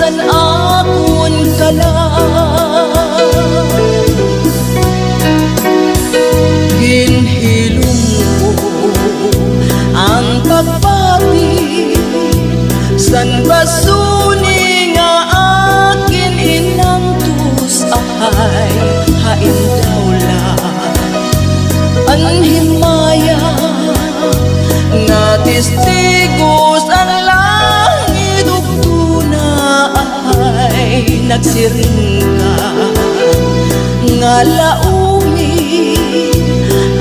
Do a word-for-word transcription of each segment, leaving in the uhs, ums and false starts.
An akon kalag, ginhilom ko an pagpati san basuni nga akin inantos, ahay, hain daw la an himaya nga testigo san langit ug duna, ahay, nagsiring ka nga laomi,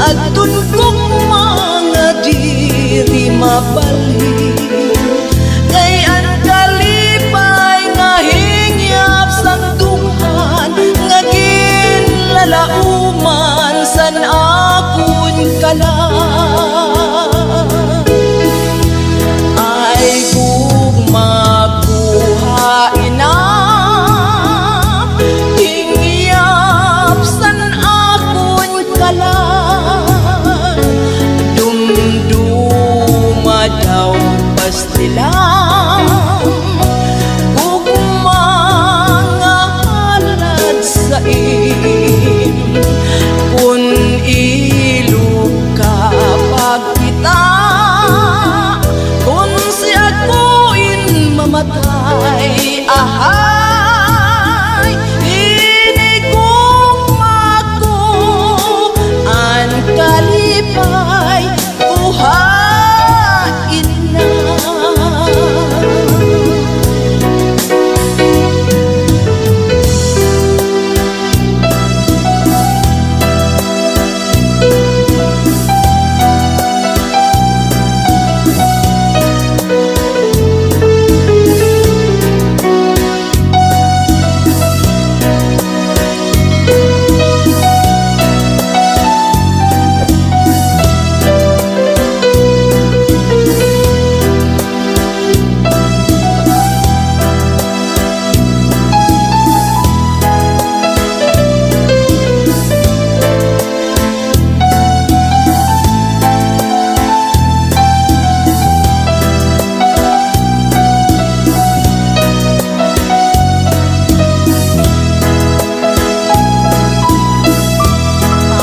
adton gugma nga diri mabalhin. Kay an kalipay nga hingyap san dughan nga ginlalaoman san akon kalag, ay gugma ko ha ina, hingyap san akon kalag, dumduma daw pastilan, gugma nga halad sa im. Kun ilog ka pagkita, kun si ako in mamatay, ahay, ini gugma ko an kalipay ko ha ina.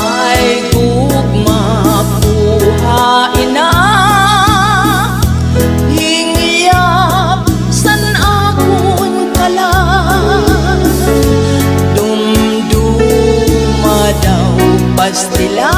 Ay gugma ko ha ina, hingyap san akon kalag, dumduma daw pastilan.